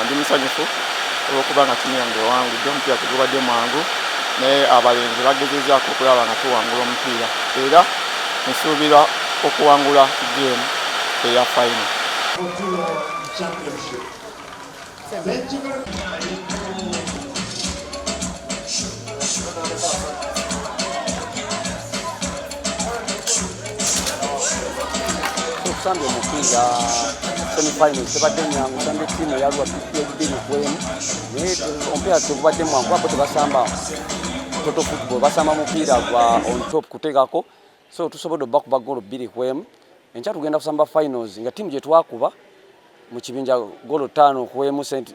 Ndi musanyufu olw'okuba nga ttiimu yange ewangudde. Omupiira tegubadde mwangu, naye abalenzi bagezezaako okulaba nga tuwangula omupiira, era nsuubira okuwangula game eya final. Championship. Thank you very much. Okusambya omupiira semifinals tebadde nyangu. Tusambye ttiimu eyalwa 2-1, naye omupiira tegubadde mwangu kuba bo tebasamba total football, basamba mupiira gwa on top kuteekako, so tusobodde obakuba golo 2-1. Enkya tugenda kusamba finals nga ttiimu gye twakuba mu kibinja golo 5-1, St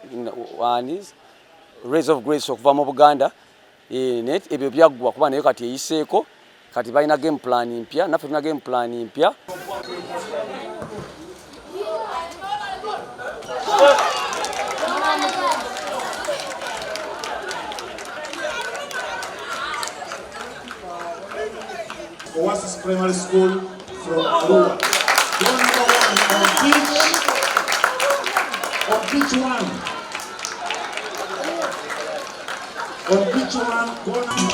Rays of Grace okuva mu Buganda. Naye ebyo byaggwa kuba naye kati eyiseeko. Kati balina game plan mpya, naffe tulina game plan mpya. Oasis Primary School from Arua. Goal number one on pitch one. On pitch one, goal.